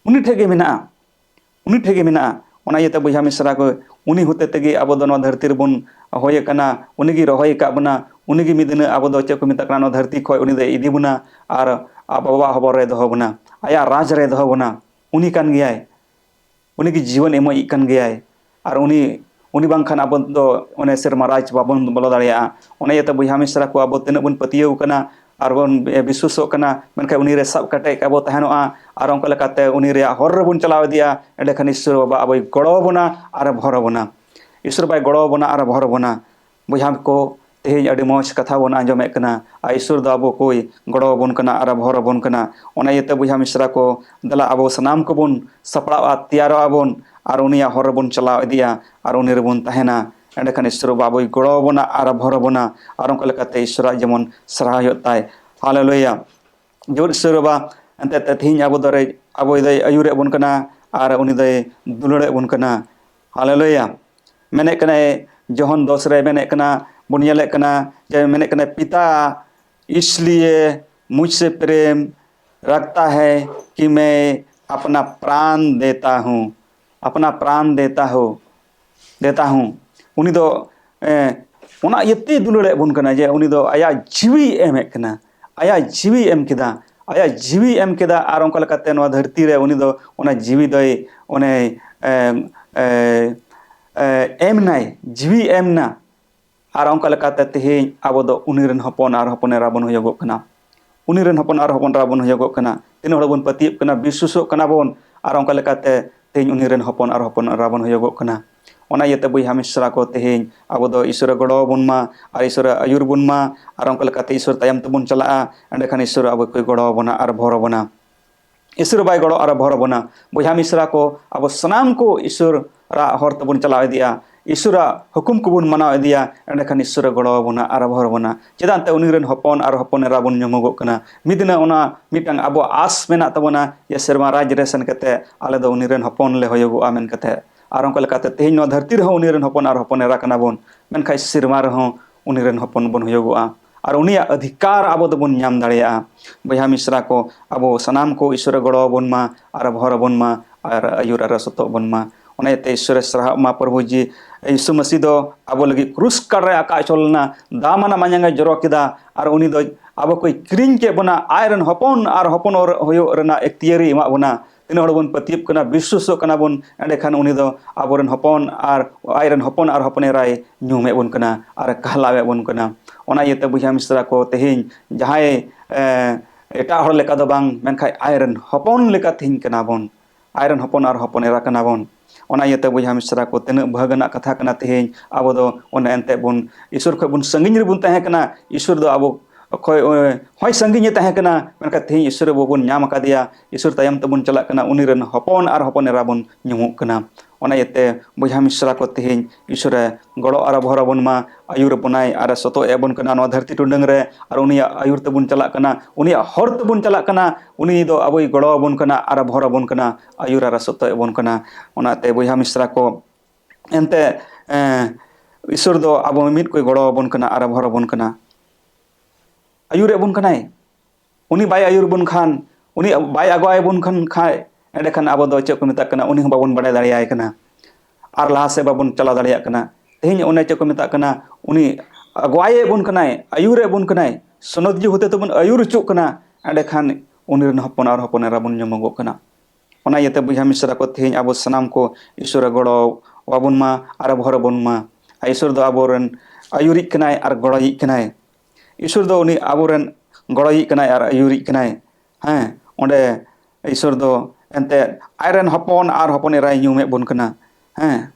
ᱩᱱᱤ ᱴᱷᱮᱡ ᱜᱮ ᱢᱮᱱᱟᱜᱼᱟ, ᱩᱱᱤ ᱴᱷᱮᱡ ᱜᱮ ᱢᱮᱱᱟᱜᱼᱟ᱾ ᱚᱱᱟ ᱤᱭᱟᱹᱛᱮ ᱵᱚᱭᱦᱟ ᱢᱤᱥᱨᱟ ᱠᱚ, ᱩᱱᱤ ᱦᱚᱛᱮ ᱛᱮᱜᱮ ᱟᱵᱚ ᱫᱚ ᱱᱚᱣᱟ ᱫᱷᱟᱹᱨᱛᱤ ᱨᱮᱵᱚᱱ ᱦᱩᱭ ᱟᱠᱟᱱᱟ, ᱩᱱᱤ ᱜᱮ ᱨᱚᱦᱚᱭ ᱟᱠᱟᱫ ᱵᱚᱱᱟ, ᱩᱱᱤ ᱜᱮ ᱢᱤᱫ ᱫᱤᱱ ᱟᱵᱚ ᱫᱚ ᱪᱮᱫ ᱠᱚ ᱢᱮᱛᱟᱜ ᱠᱟᱱᱟ, ᱱᱚᱣᱟ ᱫᱷᱟᱹᱨᱛᱤ ᱠᱷᱚᱡ ᱩᱱᱤ ᱫᱚᱭ ᱤᱫᱤ ᱵᱚᱱᱟ ᱟᱨ ᱟᱵᱚᱣᱟᱜ ᱦᱚᱵᱚᱨ ᱨᱮ ᱫᱚᱦᱚ ᱵᱚᱱᱟ, ᱟᱭᱟᱜ ᱨᱟᱡᱽ ᱨᱮ ᱫᱚᱦᱚ ᱵᱚᱱᱟ᱾ ᱩᱱᱤ ᱠᱟᱱ ᱜᱮᱭᱟᱭ, ᱩᱱᱤ ᱜᱮ ᱡᱤᱭᱚᱱ ᱮᱢᱚᱜ ᱠᱟᱱ ᱜᱮᱭᱟᱭ᱾ ᱟᱨ ᱩᱱᱤ, ᱩᱱᱤ ᱵᱟᱝᱠᱷᱟᱱ ᱟᱵᱚ ᱫᱚ ᱚᱱᱮ ᱥᱮᱨᱢᱟ ᱨᱟᱡᱽ ᱵᱟᱵᱚᱱ ᱵᱚᱞᱚ ᱫᱟᱲᱮᱭᱟᱜᱼᱟ᱾ ᱚᱱᱟ ᱤᱭᱟᱹᱛᱮ ᱵᱚᱭᱦᱟ ᱢᱤᱥᱨᱟ ᱠᱚ, ᱟᱵᱚ ᱛᱤᱱᱟᱹᱜ ᱵᱚᱱ ᱯᱟᱹᱛᱭᱟᱹᱣ ᱠᱟᱱᱟ ᱟᱨ ᱵᱚᱱ ᱵᱤᱥᱣᱟᱥᱚᱜ ᱠᱟᱱᱟ, ᱢᱮᱱᱠᱷᱟᱱ ᱩᱱᱤ ᱨᱮ ᱥᱟᱵ ᱠᱮᱴᱮᱡ ᱟᱵᱚ ᱛᱟᱦᱮᱱᱚᱜᱼᱟ ᱟᱨ ᱚᱱᱠᱟ ᱞᱮᱠᱟᱛᱮ ᱩᱱᱤ ᱨᱮᱭᱟᱜ ᱦᱚᱨ ᱨᱮᱵᱚᱱ ᱪᱟᱞᱟᱣ ᱤᱫᱤᱜᱼᱟ, ᱮᱸᱰᱮᱠᱷᱟᱱ ᱤᱥᱚᱨ ᱵᱟᱵᱟ ᱟᱵᱚᱭ ᱜᱚᱲᱚ ᱟᱵᱚᱱᱟ ᱟᱨ ᱵᱷᱚᱨ ᱟᱵᱚᱱᱟ᱾ ᱤᱥᱚᱨ ᱵᱟᱭ ᱜᱚᱲᱚ ᱟᱵᱚᱱᱟ ᱟᱨ ᱵᱷᱚᱨ ᱟᱵᱚᱱᱟ᱾ ᱵᱚᱭᱦᱟ ᱠᱚ, ᱛᱮᱦᱮᱧ ᱟᱹᱰᱤ ᱢᱚᱡᱽ ᱠᱟᱛᱷᱟ ᱵᱚᱱ ᱟᱸᱡᱚᱢᱮᱫ ᱠᱟᱱᱟ᱾ ᱟᱨ ᱤᱥᱚᱨ ᱫᱚ ᱟᱵᱚ ᱠᱚᱭ ᱜᱚᱲᱚ ᱟᱵᱚᱱ ᱠᱟᱱᱟ ᱟᱨ ᱵᱷᱚᱨ ᱟᱵᱚᱱ ᱠᱟᱱᱟ᱾ ᱚᱱᱟ ᱤᱭᱟᱹᱛᱮ ᱵᱚᱭᱦᱟ ᱢᱤᱥᱨᱟ ᱠᱚ, ᱫᱮᱞᱟ ᱟᱵᱚ ᱥᱟᱱᱟᱢ ᱠᱚᱵᱚᱱ ᱥᱟᱯᱲᱟᱜᱼᱟ, ᱛᱮᱭᱟᱨᱚᱜ ᱟᱵᱚᱱ ᱟᱨ ᱩᱱᱤᱭᱟᱜ ᱦᱚᱨ ᱨᱮᱵᱚᱱ ᱪᱟᱞᱟᱣ ᱤᱫᱤᱜᱼᱟ ᱟᱨ ᱩᱱᱤ ᱨᱮᱵᱚᱱ ᱛᱟᱦᱮᱱᱟ᱾ ᱮᱸᱰᱮᱠᱷᱟᱱ ᱤᱥᱚᱨ ᱵᱟᱵᱟ ᱟᱵᱚᱭ ᱜᱚᱲᱚ ᱟᱵᱚᱱᱟ ᱟᱨ ᱵᱷᱚᱨ ᱟᱵᱚᱱᱟ ᱟᱨ ᱚᱱᱠᱟ ᱞᱮᱠᱟᱛᱮ ᱤᱥᱚᱨᱟᱜ ᱡᱮᱢᱚᱱ ᱥᱟᱨᱦᱟᱣ ᱦᱩᱭᱩᱜ ᱛᱟᱭ᱾ ᱦᱟᱞᱮᱞᱩᱭᱟ! ᱡᱳᱨ ᱤᱥᱚᱨ ᱵᱟᱵᱟ, ᱮᱱᱛᱮ ᱛᱮᱦᱮᱧ ᱟᱵᱚ ᱫᱚᱨᱮ, ᱟᱵᱚ ᱫᱚᱭ ᱟᱹᱭᱩᱨᱮᱫ ᱵᱚᱱ ᱠᱟᱱᱟ ᱟᱨ ᱩᱱᱤ ᱫᱚᱭ ᱫᱩᱞᱟᱹᱲᱮᱫ ᱵᱚᱱ ᱠᱟᱱᱟ᱾ ᱦᱟᱞᱮᱞᱩᱭᱟ! ᱢᱮᱱᱮᱫ ᱠᱟᱱᱟᱭ, ᱡᱚᱦᱚᱱ ᱫᱚᱥ ᱨᱮ ᱢᱮᱱᱮᱫ ᱠᱟᱱᱟ, ᱵᱚᱱ ᱧᱮᱞᱮᱫ ᱠᱟᱱᱟ ᱡᱮ ᱢᱮᱱᱮᱫ ᱠᱟᱱᱟᱭ, ᱯᱤᱛᱟ ᱤᱥᱞᱤᱭᱮ ᱢᱩᱡᱷᱥᱮ ᱯᱨᱮᱢ ᱨᱟᱠᱷᱛᱟ ᱦᱮ ᱠᱤ ᱢᱮ अपना प्राण देता हूँ, अपना प्राण देता हूँ, देता हूँ। ᱩᱱᱤ ᱫᱚ ᱮ, ᱚᱱᱟ ᱤᱭᱟᱹᱛᱮ ᱫᱩᱞᱟᱹᱲᱮᱫ ᱵᱚᱱ ᱠᱟᱱᱟ ᱡᱮ ᱩᱱᱤ ᱫᱚ ᱟᱭᱟᱜ ᱡᱤᱣᱤ ᱮᱢᱮᱫ ᱠᱟᱱᱟ, ᱟᱭᱟᱜ ᱡᱤᱣᱤ ᱮᱢ ᱠᱮᱫᱟ, ᱟᱭᱟᱜ ᱡᱤᱣᱤ ᱮᱢ ᱠᱮᱫᱟ᱾ ᱟᱨ ᱚᱱᱠᱟ ᱞᱮᱠᱟᱛᱮ ᱱᱚᱣᱟ ᱫᱷᱟᱹᱨᱛᱤ ᱨᱮ ᱩᱱᱤ ᱫᱚ ᱚᱱᱟ ᱡᱤᱣᱤ ᱫᱚᱭ ᱚᱱᱮ ᱮ, ᱮ, ᱮ, ᱮᱢ ᱱᱟᱭ, ᱡᱤᱣᱤ ᱮᱢ ᱱᱟ᱾ ᱟᱨ ᱚᱱᱠᱟ ᱞᱮᱠᱟᱛᱮ ᱛᱮᱦᱮᱧ ᱟᱵᱚ ᱫᱚ ᱩᱱᱤ ᱨᱮᱱ ᱦᱚᱯᱚᱱ ᱟᱨ ᱦᱚᱯᱚᱱ ᱮᱨᱟ ᱵᱚᱱ ᱦᱩᱭᱩᱜᱚᱜ ᱠᱟᱱᱟ᱾ ᱩᱱᱤ ᱨᱮᱱ ᱦᱚᱯᱚᱱ ᱟᱨ ᱦᱚᱯᱚᱱ ᱮᱨᱟ ᱵᱚᱱ ᱦᱩᱭᱩᱜᱚᱜ ᱠᱟᱱᱟ᱾ ᱛᱤᱱᱟᱹᱜ ᱦᱚᱲ ᱵᱚᱱ ᱯᱟᱹᱛᱭᱟᱹᱜ ᱠᱟᱱᱟ, ᱵᱤᱥᱣᱟᱥᱚᱜ ᱠᱟᱱᱟ ᱵᱚᱱ, ᱟᱨ ᱚᱱᱠᱟ ᱞᱮᱠᱟᱛᱮ ᱛᱮᱦᱮᱧ ᱩᱱᱤ ᱨᱮᱱ ᱦᱚᱯᱚᱱ ᱟᱨ ᱦᱚᱯᱚᱱ ᱮᱨᱟ ᱵᱚᱱ ᱦᱩᱭᱩᱜᱚᱜ ᱠᱟᱱᱟ᱾ ᱚᱱᱟ ᱤᱭᱟᱹᱛᱮ ᱵᱚᱭᱦᱟ ᱢᱤᱥᱨᱟ ᱠᱚ, ᱛᱮᱦᱮᱧ ᱟᱵᱚ ᱫᱚ ᱤᱥᱚᱨᱮ ᱜᱚᱲᱚ ᱟᱵᱚᱱ ᱢᱟ ᱟᱨ ᱤᱥᱚᱨᱮ ᱟᱹᱭᱩᱨ ᱵᱚᱱ ᱢᱟ, ᱟᱨ ᱚᱱᱠᱟ ᱞᱮᱠᱟᱛᱮ ᱤᱥᱚᱨ ᱛᱟᱭᱚᱢ ᱛᱮᱵᱚᱱ ᱪᱟᱞᱟᱜᱼᱟ, ᱮᱸᱰᱮᱠᱷᱟᱱ ᱤᱥᱚᱨ ᱟᱵᱚ ᱠᱚᱭ ᱜᱚᱲᱚ ᱟᱵᱚᱱᱟ ᱟᱨ ᱵᱷᱚᱨ ᱟᱵᱚᱱᱟ᱾ ᱤᱥᱚᱨ ᱵᱟᱭ ᱜᱚᱲᱚ ᱟᱨ ᱵᱷᱚᱨ ᱟᱵᱚᱱᱟ᱾ ᱵᱚᱭᱦᱟ ᱢᱤᱥᱨᱟ ᱠᱚ, ᱟᱵᱚ ᱥᱟᱱᱟᱢ ᱠᱚ ᱤᱥᱚᱨᱟᱜ ᱦᱚᱨ ᱛᱮᱵᱚᱱ ᱪᱟᱞᱟᱣ ᱤᱫᱤᱜᱼᱟ, ᱤᱥᱚᱨᱟᱜ ᱦᱩᱠᱩᱢ ᱠᱚᱵᱚᱱ ᱢᱟᱱᱟᱣ ᱤᱫᱤᱭᱟ, ᱮᱸᱰᱮᱠᱷᱟᱱ ᱤᱥᱚᱨᱮ ᱜᱚᱲᱚ ᱟᱵᱚᱱᱟ ᱟᱨ ᱵᱷᱚᱨ ᱟᱵᱚᱱᱟ᱾ ᱪᱮᱫᱟᱜ ᱮᱱᱛᱮ ᱩᱱᱤ ᱨᱮᱱ ᱦᱚᱯᱚᱱ ᱟᱨ ᱦᱚᱯᱚᱱ ᱮᱨᱟ ᱵᱚᱱ ᱧᱩᱢᱚᱜᱚᱜ ᱠᱟᱱᱟ᱾ ᱢᱤᱫ ᱫᱤᱱ ᱚᱱᱟ ᱢᱤᱫᱴᱟᱝ ᱟᱵᱚ ᱟᱥ ᱢᱮᱱᱟᱜ ᱛᱟᱵᱚᱱᱟ ᱡᱮ ᱥᱮᱨᱢᱟ ᱨᱟᱡᱽ ᱨᱮ ᱥᱮᱱ ᱠᱟᱛᱮ ᱟᱞᱮ ᱫᱚ ᱩᱱᱤ ᱨᱮᱱ ᱦᱚᱯᱚᱱ ᱞᱮ ᱦᱩᱭᱩᱜᱚᱜᱼᱟ ᱢᱮᱱ ᱠᱟᱛᱮ᱾ ᱟᱨ ᱚᱱᱠᱟ ᱞᱮᱠᱟᱛᱮ ᱛᱮᱦᱮᱧ ᱱᱚᱣᱟ ᱫᱷᱟᱹᱨᱛᱤ ᱨᱮᱦᱚᱸ ᱩᱱᱤ ᱨᱮᱱ ᱦᱚᱯᱚᱱ ᱟᱨ ᱦᱚᱯᱚᱱ ᱮᱨᱟ ᱠᱟᱱᱟ ᱵᱚᱱ, ᱢᱮᱱᱠᱷᱟᱱ ᱥᱮᱨᱢᱟ ᱨᱮᱦᱚᱸ ᱩᱱᱤ ᱨᱮᱱ ᱦᱚᱯᱚᱱ ᱵᱚᱱ ᱦᱩᱭᱩᱜᱚᱜᱼᱟ᱾ ᱟᱨ ᱩᱱᱤᱭᱟᱜ ᱚᱫᱷᱤᱠᱟᱨ ᱟᱵᱚ ᱫᱚᱵᱚᱱ ᱧᱟᱢ ᱫᱟᱲᱮᱭᱟᱜᱼᱟ᱾ ᱵᱚᱭᱦᱟ ᱢᱤᱥᱨᱟ ᱠᱚ, ᱟᱵᱚ ᱥᱟᱱᱟᱢ ᱠᱚ ᱤᱥᱚᱨᱮ ᱜᱚᱲᱚ ᱟᱵᱚᱱ ᱢᱟ ᱟᱨ ᱵᱷᱚᱨ ᱟᱵᱚᱱ ᱢᱟ ᱟᱨ ᱟᱹᱭᱩᱨ ᱟᱨ ᱥᱚᱛᱚᱜ ᱵᱚᱱ ᱢᱟ᱾ ᱚᱱᱟ ᱤᱭᱟᱹᱛᱮ ᱤᱥᱚᱨᱮ ᱥᱟᱨᱦᱟᱣ ᱢᱟ ᱯᱨᱚᱵᱷᱩ ᱡᱤ, ᱭᱤᱥᱩ ᱢᱟᱹᱥᱤ ᱫᱚ ᱟᱵᱚ ᱞᱟᱹᱜᱤᱫ ᱠᱨᱩᱥ ᱠᱟᱴ ᱨᱮ ᱟᱠᱟ ᱚᱪᱚ ᱞᱮᱱᱟ, ᱫᱟᱢᱟᱱᱟᱜ ᱢᱟᱭᱟᱝ ᱮ ᱡᱚᱨᱚ ᱠᱮᱫᱟ ᱟᱨ ᱩᱱᱤ ᱫᱚ ᱟᱵᱚ ᱠᱚᱭ ᱠᱤᱨᱤᱧ ᱠᱮᱫ ᱵᱚᱱᱟ, ᱟᱡ ᱨᱮᱱ ᱦᱚᱯᱚᱱ ᱟᱨ ᱦᱚᱯᱚᱱ ᱚᱨ ᱦᱩᱭᱩᱜ ᱨᱮᱱᱟᱜ ᱮᱠᱛᱤᱭᱟᱹᱨᱤ ᱮᱢᱟᱜ ᱵᱚᱱᱟ᱾ ᱛᱤᱱᱟᱹᱜ ᱦᱚᱲ ᱵᱚᱱ ᱯᱟᱹᱛᱭᱟᱹᱵ ᱠᱟᱱᱟ, ᱵᱤᱥᱣᱟᱥᱚᱜ ᱠᱟᱱᱟ ᱵᱚᱱ, ᱮᱸᱰᱮᱠᱷᱟᱱ ᱩᱱᱤ ᱫᱚ ᱟᱵᱚᱨᱮᱱ ᱦᱚᱯᱚᱱ ᱟᱨ ᱟᱡ ᱨᱮᱱ ᱦᱚᱯᱚᱱ ᱟᱨ ᱦᱚᱯᱚᱱ ᱮᱨᱟᱭ ᱧᱩᱢᱮᱫ ᱵᱚᱱ ᱠᱟᱱᱟ ᱟᱨ ᱠᱟᱦᱞᱟᱣᱮᱫ ᱵᱚᱱ ᱠᱟᱱᱟ᱾ ᱚᱱᱟ ᱤᱭᱟᱹᱛᱮ ᱵᱚᱭᱦᱟ ᱢᱤᱥᱨᱟ ᱠᱚ, ᱛᱮᱦᱮᱧ ᱡᱟᱦᱟᱸᱭ ᱮ, ᱮᱴᱟᱜ ᱦᱚᱲ ᱞᱮᱠᱟ ᱫᱚ ᱵᱟᱝ, ᱢᱮᱱᱠᱷᱟᱱ ᱟᱡ ᱨᱮᱱ ᱦᱚᱯᱚᱱ ᱞᱮᱠᱟ ᱛᱮᱦᱮᱧ ᱠᱟᱱᱟ ᱵᱚᱱ, ᱟᱡ ᱨᱮᱱ ᱦᱚᱯᱚᱱ ᱟᱨ ᱦᱚᱯᱚᱱ ᱮᱨᱟ ᱠᱟᱱᱟ ᱵᱚᱱ᱾ ᱚᱱᱟ ᱤᱭᱟᱹᱛᱮ ᱵᱚᱭᱦᱟ ᱢᱤᱥᱨᱟ ᱠᱚ, ᱛᱤᱱᱟᱹᱜ ᱵᱷᱟᱹᱜᱽ ᱟᱱᱟᱜ ᱠᱟᱛᱷᱟ ᱠᱟᱱᱟ᱾ ᱛᱮᱦᱮᱧ ᱟᱵᱚ ᱫᱚ ᱚᱱᱮ ᱮᱱᱛᱮ ᱵᱚᱱ ᱤᱥᱚᱨ ᱠᱷᱚᱱ ᱵᱚᱱ ᱥᱟᱺᱜᱤᱧ ᱨᱮᱵᱚᱱ ᱛᱟᱦᱮᱸ ᱠᱟᱱᱟ, ᱤᱥᱚᱨ ᱫᱚ ᱟᱵᱚ ᱠᱷᱚᱱ ᱦᱚᱸᱭ ᱥᱟᱺᱜᱤᱧᱮ ᱛᱟᱦᱮᱸ ᱠᱟᱱᱟ, ᱢᱮᱱᱠᱷᱟᱱ ᱛᱮᱦᱮᱧ ᱤᱥᱚᱨ ᱵᱟᱵᱚᱱ ᱧᱟᱢ ᱟᱠᱟᱫᱮᱭᱟ᱾ ᱤᱥᱚᱨ ᱛᱟᱭᱚᱢ ᱛᱮᱵᱚᱱ ᱪᱟᱞᱟᱜ ᱠᱟᱱᱟ, ᱩᱱᱤ ᱨᱮᱱ ᱦᱚᱯᱚᱱ ᱟᱨ ᱦᱚᱯᱚᱱ ᱮᱨᱟ ᱵᱚᱱ ᱧᱩᱢᱩᱜ ᱠᱟᱱᱟ᱾ ᱚᱱᱟ ᱤᱭᱟᱹᱛᱮ ᱵᱚᱭᱦᱟ ᱢᱤᱥᱨᱟ ᱠᱚ, ᱛᱮᱦᱮᱧ ᱤᱥᱚᱨᱮ ᱜᱚᱲᱚ ᱟᱨ ᱵᱷᱚᱨ ᱟᱵᱚᱱ ᱢᱟ, ᱟᱹᱭᱩᱨ ᱟᱵᱚᱱᱟᱭ ᱟᱨ ᱮ ᱥᱚᱛᱚᱜ ᱮ ᱵᱚᱱ ᱠᱟᱱᱟ ᱱᱚᱣᱟ ᱫᱷᱟᱹᱨᱛᱤ ᱴᱩᱰᱟᱹᱝ ᱨᱮ, ᱟᱨ ᱩᱱᱤᱭᱟᱜ ᱟᱹᱭᱩᱨ ᱛᱮᱵᱚᱱ ᱪᱟᱞᱟᱜ ᱠᱟᱱᱟ, ᱩᱱᱤᱭᱟᱜ ᱦᱚᱨ ᱛᱮᱵᱚᱱ ᱪᱟᱞᱟᱜ ᱠᱟᱱᱟ, ᱩᱱᱤ ᱫᱚ ᱟᱵᱚᱭ ᱜᱚᱲᱚ ᱟᱵᱚᱱ ᱠᱟᱱᱟ ᱟᱨ ᱮ ᱵᱷᱚᱨ ᱟᱵᱚᱱ ᱠᱟᱱᱟ, ᱟᱹᱭᱩᱨ ᱟᱨ ᱮ ᱥᱚᱛᱚᱜ ᱮ ᱵᱚᱱ ᱠᱟᱱᱟ᱾ ᱚᱱᱟᱛᱮ ᱵᱚᱭᱦᱟ ᱢᱤᱥᱨᱟ ᱠᱚ, ᱮᱱᱛᱮ ᱮ, ᱤᱥᱚᱨ ᱫᱚ ᱟᱵᱚ ᱢᱤᱢᱤᱫ ᱠᱚᱭ ᱜᱚᱲᱚ ᱟᱵᱚᱱ ᱠᱟᱱᱟ ᱟᱨ ᱮ ᱵᱷᱚᱨ ᱟᱵᱚᱱ ᱠᱟᱱᱟ᱾ ᱟᱹᱭᱩᱨᱮᱫ ᱵᱚᱱ ᱠᱟᱱᱟᱭ᱾ ᱩᱱᱤ ᱵᱟᱭ ᱟᱹᱭᱩᱨ ᱵᱚᱱ ᱠᱷᱟᱱ, ᱩᱱᱤ ᱵᱟᱭ ᱟᱜᱩᱣᱟᱭ ᱵᱚᱱ ᱠᱷᱟᱱ ᱠᱷᱟᱡ, ᱮᱸᱰᱮᱠᱷᱟᱱ ᱟᱵᱚ ᱫᱚ ᱪᱮᱫ ᱠᱚ ᱢᱮᱛᱟᱜ ᱠᱟᱱᱟ, ᱩᱱᱤ ᱦᱚᱸ ᱵᱟᱵᱚᱱ ᱵᱟᱲᱟᱭ ᱫᱟᱲᱮᱭᱟᱭ ᱠᱟᱱᱟ, ᱟᱨ ᱞᱟᱦᱟ ᱥᱮᱫ ᱵᱟᱵᱚᱱ ᱪᱟᱞᱟᱣ ᱫᱟᱲᱮᱭᱟᱜ ᱠᱟᱱᱟ᱾ ᱛᱮᱦᱮᱧ ᱚᱱᱮ ᱪᱮᱫ ᱠᱚ ᱢᱮᱛᱟᱜ ᱠᱟᱱᱟ, ᱩᱱᱤ ᱟᱜᱩᱣᱟᱭᱮᱫ ᱵᱚᱱ ᱠᱟᱱᱟᱭ, ᱟᱹᱭᱩᱨᱮᱫ ᱵᱚᱱ ᱠᱟᱱᱟᱭ, ᱥᱚᱱᱚᱛ ᱡᱤᱣᱤ ᱦᱚᱛᱮ ᱛᱮᱵᱚᱱ ᱟᱹᱭᱩᱨ ᱦᱚᱪᱚᱜ ᱠᱟᱱᱟ, ᱮᱸᱰᱮᱠᱷᱟᱱ ᱩᱱᱤ ᱨᱮᱱ ᱦᱚᱯᱚᱱ ᱟᱨ ᱦᱚᱯᱚᱱ ᱮᱨᱟ ᱵᱚᱱ ᱧᱩᱢᱚᱜᱚᱜ ᱠᱟᱱᱟ᱾ ᱚᱱᱟ ᱤᱭᱟᱹᱛᱮ ᱵᱚᱭᱦᱟ ᱢᱤᱥᱨᱟ ᱠᱚ, ᱛᱮᱦᱮᱧ ᱟᱵᱚ ᱥᱟᱱᱟᱢ ᱠᱚ ᱤᱥᱚᱨᱮ ᱜᱚᱲᱚ ᱟᱵᱚᱱ ᱢᱟ ᱟᱨ ᱵᱷᱚᱨ ᱟᱵᱚᱱ ᱢᱟ᱾ ᱟᱨ ᱤᱥᱚᱨ ᱫᱚ ᱟᱵᱚᱨᱮᱱ ᱟᱹᱭᱩᱨᱤᱡ ᱠᱟᱱᱟᱭ ᱟᱨ ᱜᱚᱲᱚᱭᱤᱡ ᱠᱟᱱᱟᱭ᱾ ᱤᱥᱚᱨ ᱫᱚ ᱩᱱᱤ ᱟᱵᱚᱨᱮᱱ ᱜᱚᱲᱚᱭᱤᱡ ᱠᱟᱱᱟᱭ ᱟᱨ ᱟᱹᱭᱩᱨᱤᱡ ᱠᱟᱱᱟᱭ᱾ ᱦᱮᱸ, ᱚᱸᱰᱮ ᱤᱥᱚᱨ ᱫᱚ ᱮᱱᱛᱮᱫ ᱟᱡᱨᱮᱱ ᱦᱚᱯᱚᱱ ᱟᱨ ᱦᱚᱯᱚᱱ ᱮᱨᱟᱭ ᱧᱩᱢᱮᱫ ᱵᱚᱱ ᱠᱟᱱᱟ᱾ ᱦᱮᱸ,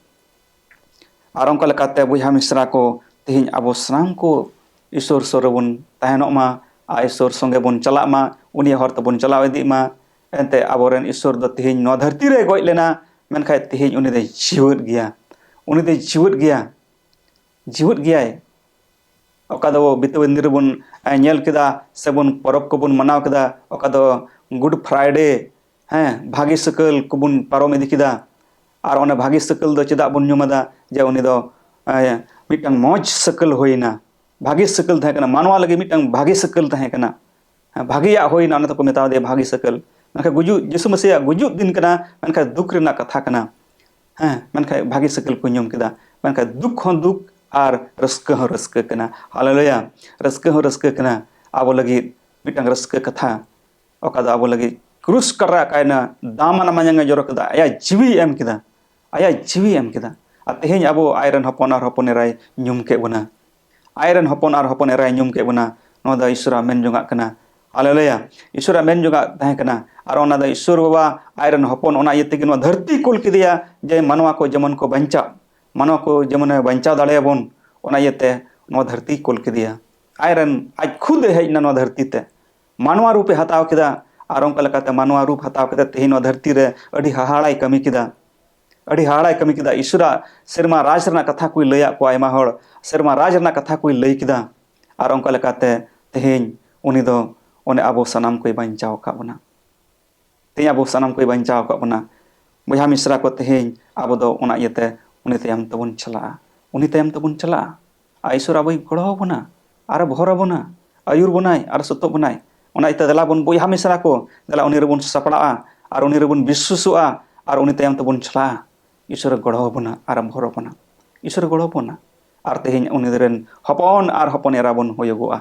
ᱟᱨ ᱚᱱᱠᱟ ᱞᱮᱠᱟᱛᱮ ᱵᱚᱭᱦᱟ ᱢᱤᱥᱨᱟ ᱠᱚ, ᱛᱮᱦᱮᱧ ᱟᱵᱚ ᱥᱟᱱᱟᱢ ᱠᱚ ᱤᱥᱚᱨ ᱥᱩᱨ ᱨᱮᱵᱚᱱ ᱛᱟᱦᱮᱱᱚᱜ ᱢᱟ, ᱟᱨ ᱤᱥᱚᱨ ᱥᱚᱸᱜᱮ ᱵᱚᱱ ᱪᱟᱞᱟᱜ ᱢᱟ, ᱩᱱᱤᱭᱟᱜ ᱦᱚᱨ ᱛᱮᱵᱚᱱ ᱪᱟᱞᱟᱣ ᱤᱫᱤᱜ ᱢᱟ᱾ ᱮᱱᱛᱮ ᱟᱵᱚᱨᱮᱱ ᱤᱥᱚᱨ ᱫᱚ ᱛᱮᱦᱮᱧ ᱱᱚᱣᱟ ᱫᱷᱟᱹᱨᱛᱤ ᱨᱮᱭ ᱜᱚᱡ ᱞᱮᱱᱟ, ᱢᱮᱱᱠᱷᱟᱱ ᱛᱮᱦᱮᱧ ᱩᱱᱤ ᱫᱚᱭ ᱡᱤᱣᱮᱫ ᱜᱮᱭᱟ᱾ ᱩᱱᱤ ᱫᱚᱭ ᱡᱤᱣᱮᱫ ᱜᱮᱭᱟ, ᱡᱤᱣᱮᱫ ᱜᱮᱭᱟᱭ᱾ ᱚᱠᱟ ᱫᱚ ᱵᱤᱛᱟᱹᱣ ᱫᱤᱱ ᱨᱮᱵᱚᱱ, ᱮ, ᱧᱮᱞ ᱠᱮᱫᱟ, ᱥᱮᱵᱚᱱ ᱯᱚᱨᱚᱵᱽ ᱠᱚᱵᱚᱱ ᱢᱟᱱᱟᱣ ᱠᱮᱫᱟ, ᱚᱠᱟ ᱫᱚ Good Friday, ᱦᱮᱸ, ᱵᱷᱟᱹᱜᱤ ᱥᱟᱹᱠᱟᱹᱞ ᱠᱚᱵᱚᱱ ᱯᱟᱨᱚᱢ ᱤᱫᱤ ᱠᱮᱫᱟ᱾ ᱟᱨ ᱚᱱᱟ ᱵᱷᱟᱹᱜᱤ ᱥᱟᱹᱠᱟᱹᱞ ᱫᱚ ᱪᱮᱫᱟᱜ ᱵᱚᱱ ᱧᱩᱢ ᱟᱫᱟ? ᱡᱮ ᱩᱱᱤ ᱫᱚ, ᱮ, ᱢᱤᱫᱴᱟᱝ ᱢᱚᱡᱽ ᱥᱟᱹᱠᱟᱹᱞ ᱦᱩᱭᱱᱟ, ᱵᱷᱟᱹᱜᱤ ᱥᱟᱹᱠᱟᱹᱞ ᱛᱟᱦᱮᱸ ᱠᱟᱱᱟ, ᱢᱟᱱᱣᱟ ᱞᱟᱹᱜᱤᱫ ᱢᱤᱫᱴᱟᱝ ᱵᱷᱟᱹᱜᱤ ᱥᱟᱹᱠᱟᱹᱞ ᱛᱟᱦᱮᱸ ᱠᱟᱱᱟ᱾ ᱦᱮᱸ, ᱵᱷᱟᱹᱜᱤᱭᱟᱜ ᱦᱩᱭᱱᱟ, ᱚᱱᱟ ᱛᱮᱠᱚ ᱢᱮᱛᱟᱣ ᱫᱮᱭᱟ ᱵᱷᱟᱹᱜᱤ ᱥᱟᱹᱠᱟᱹᱞ᱾ ᱢᱮᱱᱠᱷᱟᱱ ᱜᱩᱡᱩᱜ, ᱡᱤᱥᱩ ᱢᱟᱹᱥᱤᱭᱟᱜ ᱜᱩᱡᱩᱜ ᱫᱤᱱ ᱠᱟᱱᱟ, ᱢᱮᱱᱠᱷᱟᱱ ᱫᱩᱠ ᱨᱮᱱᱟᱜ ᱠᱟᱛᱷᱟ ᱠᱟᱱᱟ᱾ ᱦᱮᱸ, ᱢᱮᱱᱠᱷᱟᱱ ᱵᱷᱟᱹᱜᱤ ᱥᱟᱹᱠᱟᱹᱞ ᱠᱚ ᱧᱩᱢ ᱠᱮᱫᱟ, ᱢᱮᱱᱠᱷᱟᱱ ᱫᱩᱠ ᱦᱚᱸ ᱫᱩᱠ ᱟᱨ ᱨᱟᱹᱥᱠᱟᱹ ᱦᱚᱸ ᱨᱟᱹᱥᱠᱟᱹ ᱠᱟᱱᱟ᱾ ᱦᱟᱞᱮᱞᱩᱭᱟ! ᱨᱟᱹᱥᱠᱟᱹ ᱦᱚᱸ ᱨᱟᱹᱥᱠᱟᱹ ᱠᱟᱱᱟ ᱟᱵᱚ ᱞᱟᱹᱜᱤᱫ ᱢᱤᱫᱴᱟᱝ ᱨᱟᱹᱥᱠᱟᱹ ᱠᱟᱛᱷᱟ, ᱚᱠᱟ ᱫᱚ ᱟᱵᱚ ᱞᱟᱹᱜᱤᱫ ᱠᱨᱩᱥ ᱨᱮ ᱟᱠᱟᱭᱮᱱᱟ, ᱫᱟᱢᱟᱱᱟᱜ ᱢᱟᱭᱟᱝ ᱮ ᱡᱚᱨᱚ ᱠᱮᱫᱟ, ᱟᱭᱟᱜ ᱡᱤᱣᱤᱭ ᱮᱢ ᱠᱮᱫᱟ, ᱟᱭᱟᱜ ᱡᱤᱣᱤᱭ ᱮᱢ ᱠᱮᱫᱟ᱾ ᱟᱨ ᱛᱮᱦᱮᱧ ᱟᱵᱚ ᱟᱡᱨᱮᱱ ᱦᱚᱯᱚᱱ ᱟᱨ ᱦᱚᱯᱚᱱ ᱮᱨᱟᱭ ᱧᱩᱢ ᱠᱮᱫ ᱵᱚᱱᱟ, ᱟᱡᱨᱮᱱ ᱦᱚᱯᱚᱱ ᱟᱨ ᱦᱚᱯᱚᱱ ᱮᱨᱟᱭ ᱧᱩᱢ ᱠᱮᱫ ᱵᱚᱱᱟ᱾ ᱱᱚᱣᱟ ᱫᱚ ᱤᱥᱚᱨᱟᱜ ᱢᱮᱱ ᱡᱚᱝᱟᱜ ᱠᱟᱱᱟ᱾ ᱦᱟᱞᱮᱞᱩᱭᱟ! ᱤᱥᱚᱨᱟᱜ ᱢᱮᱱ ᱡᱚᱝᱟᱜ ᱛᱟᱦᱮᱸ ᱠᱟᱱᱟ᱾ ᱟᱨ ᱚᱱᱟ ᱫᱚ ᱤᱥᱚᱨ ᱵᱟᱵᱟ ᱟᱡᱨᱮᱱ ᱦᱚᱯᱚᱱ, ᱚᱱᱟ ᱤᱭᱟᱹ ᱛᱮᱜᱮ ᱱᱚᱣᱟ ᱫᱷᱟᱹᱨᱛᱤ ᱠᱩᱞ ᱠᱮᱫᱮᱭᱟ, ᱡᱮ ᱢᱟᱱᱣᱟ ᱠᱚ ᱡᱮᱢᱚᱱ ᱠᱚ ᱵᱟᱧᱪᱟᱜ, ᱢᱟᱱᱣᱟ ᱠᱚ ᱡᱮᱢᱚᱱᱮ ᱵᱟᱧᱪᱟᱣ ᱫᱟᱲᱮᱭᱟᱵᱚᱱ, ᱚᱱᱟ ᱤᱭᱟᱹᱛᱮ ᱱᱚᱣᱟ ᱫᱷᱟᱹᱨᱛᱤ ᱠᱩᱞ ᱠᱮᱫᱮᱭᱟ᱾ ᱟᱡᱨᱮᱱ, ᱟᱡ ᱠᱷᱩᱫ ᱮ ᱦᱮᱡ ᱮᱱᱟ ᱱᱚᱣᱟ ᱫᱷᱟᱹᱨᱛᱤ ᱛᱮ, ᱢᱟᱱᱣᱟ ᱨᱩᱯ ᱮ ᱦᱟᱛᱟᱣ ᱠᱮᱫᱟ᱾ ᱟᱨ ᱚᱱᱠᱟ ᱞᱮᱠᱟᱛᱮ ᱢᱟᱱᱣᱟ ᱨᱩᱯ ᱦᱟᱛᱟᱣ ᱠᱟᱛᱮ ᱛᱮᱦᱮᱧ ᱱᱚᱣᱟ ᱫᱷᱟᱹᱨᱛᱤ ᱨᱮ ᱟᱹᱰᱤ ᱦᱟᱦᱟᱲᱟᱭ ᱠᱟᱹᱢᱤ ᱠᱮᱫᱟ᱾ ᱟᱹᱰᱤ ᱦᱟᱦᱟᱲᱟᱭ ᱠᱟᱹᱢᱤ ᱠᱮᱫᱟ᱾ ᱤᱥᱚᱨᱟᱜ ᱥᱮᱨᱢᱟ ᱨᱟᱡᱽ ᱨᱮᱱᱟᱜ ᱠᱟᱛᱷᱟ ᱠᱚᱭ ᱞᱟᱹᱭᱟᱫ ᱠᱚᱣᱟ, ᱟᱭᱢᱟ ᱦᱚᱲ ᱥᱮᱨᱢᱟ ᱨᱟᱡᱽ ᱨᱮᱱᱟᱜ ᱠᱟᱛᱷᱟ ᱠᱚᱭ ᱞᱟᱹᱭ ᱠᱮᱫᱟ᱾ ᱟᱨ ᱚᱱᱠᱟ ᱞᱮᱠᱟᱛᱮ ᱛᱮᱦᱮᱧ ᱩᱱᱤ ᱫᱚ ᱚᱱᱮ ᱟᱵᱚ ᱥᱟᱱᱟᱢ ᱠᱚᱭ ᱵᱟᱧᱪᱟᱣ ᱟᱠᱟᱫ ᱵᱚᱱᱟ᱾ ᱛᱮᱦᱮᱧ ᱟᱵᱚ ᱥᱟᱱᱟᱢ ᱠᱚᱭ ᱵᱟᱧᱪᱟᱣ ᱟᱠᱟᱫ ᱵᱚᱱᱟ᱾ ᱵᱚᱭᱦᱟ ᱢᱤᱥᱨᱟ ᱠᱚ, ᱛᱮᱦᱮᱧ ᱟᱵᱚ ᱫᱚ ᱚᱱᱟ ᱤᱭᱟᱹᱛᱮ ᱩᱱᱤ ᱛᱟᱭᱚᱢ ᱛᱮᱵᱚᱱ ᱪᱟᱞᱟᱜᱼᱟ, ᱩᱱᱤ ᱛᱟᱭᱚᱢ ᱛᱮᱵᱚᱱ ᱪᱟᱞᱟᱜᱼᱟ᱾ ᱟᱨ ᱤᱥᱚᱨ ᱟᱵᱚᱭ ᱜᱚᱲᱚ ᱟᱵᱚᱱᱟ, ᱟᱨ ᱵᱷᱚᱨ ᱟᱵᱚᱱᱟ, ᱟᱹᱭᱩᱨ ᱵᱚᱱᱟᱭ, ᱟᱨ ᱥᱩᱛᱩᱜ ᱵᱚᱱᱟᱭ᱾ ᱚᱱᱟ ᱤᱭᱟᱹᱛᱮ ᱫᱮᱞᱟ ᱵᱚᱱ ᱵᱚᱭᱦᱟ ᱢᱤᱥᱨᱟ ᱠᱚ, ᱫᱮᱞᱟ ᱩᱱᱤ ᱨᱮᱵᱚᱱ ᱥᱟᱯᱲᱟᱜᱼᱟ, ᱟᱨ ᱩᱱᱤ ᱨᱮᱵᱚᱱ ᱵᱤᱥᱣᱟᱥᱚᱜᱼᱟ ᱟᱨ ᱩᱱᱤ ᱛᱟᱭᱚᱢ ᱛᱮᱵᱚᱱ ᱪᱟᱞᱟᱜᱼᱟ, ᱤᱥᱚᱨᱮ ᱜᱚᱲᱚ ᱟᱵᱚᱱᱟ ᱟᱨ ᱵᱷᱚᱨ ᱟᱵᱚᱱᱟ᱾ ᱤᱥᱚᱨᱮ ᱜᱚᱲᱚ ᱟᱵᱚᱱᱟ᱾ ᱟᱨ ᱛᱮᱦᱮᱧ ᱩᱱᱤ ᱨᱮᱱ ᱦᱚᱯᱚᱱ ᱟᱨ ᱦᱚᱯᱚᱱ ᱮᱨᱟ ᱵᱚᱱ ᱦᱩᱭᱩᱜᱚᱜᱼᱟ᱾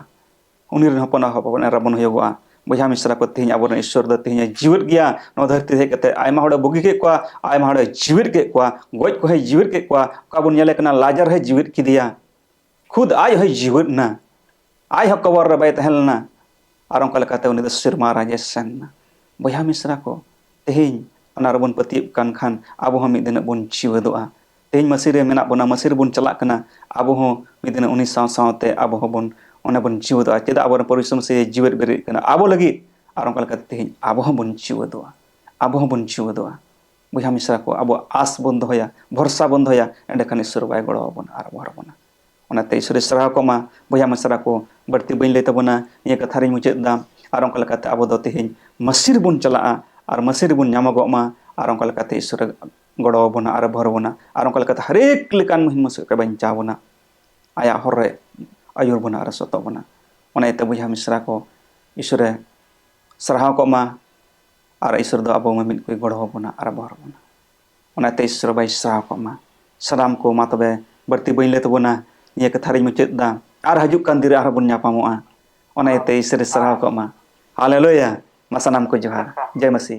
ᱩᱱᱤ ᱨᱮᱱ ᱦᱚᱯᱚᱱ ᱟᱨ ᱦᱚᱯᱚᱱ ᱮᱨᱟ ᱵᱚᱱ ᱦᱩᱭᱩᱜᱚᱜᱼᱟ᱾ ᱵᱚᱭᱦᱟ ᱢᱤᱥᱨᱟ ᱠᱚ, ᱛᱮᱦᱮᱧ ᱟᱵᱚᱨᱮᱱ ᱤᱥᱚᱨ ᱫᱚ ᱛᱮᱦᱮᱧ ᱮ ᱡᱤᱣᱮᱫ ᱜᱮᱭᱟ᱾ ᱱᱚᱣᱟ ᱫᱷᱟᱹᱨᱛᱤ ᱨᱮ ᱦᱮᱡ ᱠᱟᱛᱮ ᱟᱭᱢᱟ ᱦᱚᱲᱮ ᱵᱩᱜᱤ ᱠᱮᱫ ᱠᱚᱣᱟ, ᱟᱭᱢᱟ ᱦᱚᱲᱮ ᱡᱤᱣᱮᱫ ᱠᱮᱫ ᱠᱚᱣᱟ, ᱜᱚᱡ ᱠᱚᱦᱚᱸᱭ ᱡᱤᱣᱮᱫ ᱠᱮᱫ ᱠᱚᱣᱟ᱾ ᱚᱠᱟ ᱵᱚᱱ ᱧᱮᱞᱮ ᱠᱟᱱᱟ, ᱞᱟᱡᱟᱨ ᱦᱚᱸᱭ ᱡᱤᱣᱮᱫ ᱠᱮᱫᱮᱭᱟ᱾ ᱠᱷᱩᱫ ᱟᱡ ᱦᱚᱸᱭ ᱡᱤᱣᱮᱫ ᱮᱱᱟ, ᱟᱡ ᱦᱚᱸ ᱠᱚᱵᱚᱨ ᱨᱮ ᱵᱟᱭ ᱛᱟᱦᱮᱸ ᱞᱮᱱᱟ᱾ ᱟᱨ ᱚᱱᱠᱟ ᱞᱮᱠᱟᱛᱮ ᱩᱱᱤ ᱫᱚ ᱥᱮᱨᱢᱟ ᱨᱟᱡᱽ ᱮ ᱥᱮᱱ ᱮᱱᱟ᱾ ᱵᱚᱭᱦᱟ ᱢᱤᱥᱨᱟ ᱠᱚ, ᱛᱮᱦᱮᱧ ᱚᱱᱟ ᱨᱮᱵᱚᱱ ᱯᱟᱹᱛᱭᱟᱹᱜ ᱠᱟᱱ ᱠᱷᱟᱱ ᱟᱵᱚ ᱦᱚᱸ ᱢᱤᱫ ᱫᱤᱱᱚᱜ ᱵᱚᱱ ᱡᱤᱣᱮᱫᱚᱜᱼᱟ᱾ ᱛᱮᱦᱮᱧ ᱢᱟᱹᱥᱤ ᱨᱮ ᱢᱮᱱᱟᱜ ᱵᱚᱱᱟ, ᱢᱟᱹᱥᱤ ᱨᱮᱵᱚᱱ ᱪᱟᱞᱟᱜ ᱠᱟᱱᱟ, ᱟᱵᱚ ᱦᱚᱸ ᱢᱤᱫ ᱫᱤᱱᱚᱜ ᱩᱱᱤ ᱥᱟᱶ ᱥᱟᱶᱛᱮ ᱟᱵᱚ ᱦᱚᱸᱵᱚᱱ, ᱚᱱᱟ ᱵᱚᱱ ᱡᱤᱣᱮᱫᱚᱜᱼᱟ᱾ ᱪᱮᱫᱟᱜ ᱟᱵᱚᱨᱮᱱ ᱯᱨᱚᱵᱷᱩ ᱭᱤᱥᱩ ᱢᱟᱹᱥᱤ ᱡᱤᱣᱮᱫ ᱵᱮᱨᱮᱫ ᱠᱟᱱᱟ ᱟᱵᱚ ᱞᱟᱹᱜᱤᱫ᱾ ᱟᱨ ᱚᱱᱠᱟ ᱞᱮᱠᱟᱛᱮ ᱛᱮᱦᱮᱧ ᱟᱵᱚ ᱦᱚᱸᱵᱚᱱ ᱡᱤᱣᱮᱫᱚᱜᱼᱟ, ᱟᱵᱚ ᱦᱚᱸᱵᱚᱱ ᱡᱤᱣᱮᱫᱚᱜᱼᱟ᱾ ᱵᱚᱭᱦᱟ ᱢᱤᱥᱨᱟ ᱠᱚ, ᱟᱵᱚ ᱟᱥ ᱵᱚᱱ ᱫᱚᱦᱚᱭᱟ, ᱵᱷᱚᱨᱥᱟ ᱵᱚᱱ ᱫᱚᱦᱚᱭᱟ, ᱮᱸᱰᱮᱠᱷᱟᱱ ᱤᱥᱚᱨ ᱵᱟᱭ ᱜᱚᱲᱚ ᱟᱵᱚᱱᱟ ᱟᱨ ᱵᱷᱚᱨ ᱟᱵᱚᱱᱟ᱾ ᱚᱱᱟᱛᱮ ᱤᱥᱚᱨᱮ ᱥᱟᱨᱦᱟᱣ ᱠᱚᱜ ᱢᱟ᱾ ᱵᱚᱭᱦᱟ ᱢᱤᱥᱨᱟ ᱠᱚ, ᱵᱟᱹᱲᱛᱤ ᱵᱟᱹᱧ ᱞᱟᱹᱭ ᱛᱟᱵᱚᱱᱟ, ᱱᱤᱭᱟᱹ ᱠᱟᱛᱷᱟ ᱨᱤᱧ ᱢᱩᱪᱟᱹᱫ ᱮᱫᱟ᱾ ᱟᱨ ᱚᱱᱠᱟ ᱞᱮᱠᱟᱛᱮ ᱟᱵᱚ ᱫᱚ ᱛᱮᱦᱮᱧ ᱢᱟᱹᱥᱤ ᱨᱮᱵᱚᱱ ᱪᱟᱞᱟᱜᱼᱟ ᱟᱨ ᱢᱟᱹᱥᱤ ᱨᱮᱵᱚᱱ ᱧᱟᱢᱚᱜᱚᱜ ᱢᱟ᱾ ᱟᱨ ᱚᱱᱠᱟ ᱞᱮᱠᱟᱛᱮ ᱤᱥᱚᱨᱮ ᱜᱚᱲᱚ ᱟᱵᱚᱱᱟ ᱟᱨ ᱵᱷᱚᱨ ᱟᱵᱚᱱᱟ᱾ ᱟᱨ ᱚᱱᱠᱟ ᱞᱮᱠᱟᱛᱮ ᱦᱟᱨᱮᱠ ᱞᱮᱠᱟᱱ ᱢᱩᱦᱤᱢ ᱢᱩᱥᱠᱤᱞ ᱠᱷᱚᱱ ᱵᱟᱧᱪᱟᱣ ᱵᱚᱱᱟ, ᱟᱭᱟᱜ ᱦᱚᱨ ᱨᱮ ᱟᱹᱭᱩᱨ ᱵᱚᱱᱟ ᱟᱨ ᱥᱚᱛᱚᱜ ᱵᱚᱱᱟ᱾ ᱚᱱᱟ ᱤᱭᱟᱹᱛᱮ ᱵᱚᱭᱦᱟ ᱢᱤᱥᱨᱟ ᱠᱚ, ᱤᱥᱚᱨᱮ ᱥᱟᱨᱦᱟᱣ ᱠᱚᱜ ᱢᱟ᱾ ᱟᱨ ᱤᱥᱚᱨ ᱫᱚ ᱟᱵᱚ ᱢᱤᱢᱤᱫ ᱠᱚᱭ ᱜᱚᱲᱚ ᱟᱵᱚᱱᱟ ᱟᱨ ᱵᱷᱚᱨ ᱟᱵᱚᱱᱟ᱾ ᱚᱱᱟᱛᱮ ᱤᱥᱚᱨ ᱵᱟᱭ ᱥᱟᱨᱦᱟᱣ ᱠᱚᱜ ᱢᱟ᱾ ᱥᱟᱱᱟᱢ ᱠᱚ, ᱢᱟ ᱛᱚᱵᱮ ᱵᱟᱹᱲᱛᱤ ᱵᱟᱹᱧ ᱞᱟᱹᱭ ᱛᱟᱵᱚᱱᱟ, ᱱᱤᱭᱟᱹ ᱠᱟᱛᱷᱟ ᱨᱤᱧ ᱢᱩᱪᱟᱹᱫ ᱮᱫᱟ᱾ ᱟᱨ ᱦᱤᱡᱩᱜ ᱠᱟᱱ ᱫᱤᱱ ᱨᱮ ᱟᱨᱦᱚᱸ ᱵᱚᱱ ᱧᱟᱯᱟᱢᱚᱜᱼᱟ᱾ ᱚᱱᱟ ᱤᱭᱟᱹᱛᱮ ᱤᱥᱚᱨᱮ ᱥᱟᱨᱦᱟᱣ ᱠᱚᱜ ᱢᱟ᱾ ᱦᱟᱞᱮᱞᱩᱭᱟ᱾ ᱢᱟ ᱥᱟᱱᱟᱢ ᱠᱚ ᱡᱚᱦᱟᱨ᱾ ᱡᱚᱭ ᱢᱟᱹᱥᱤ᱾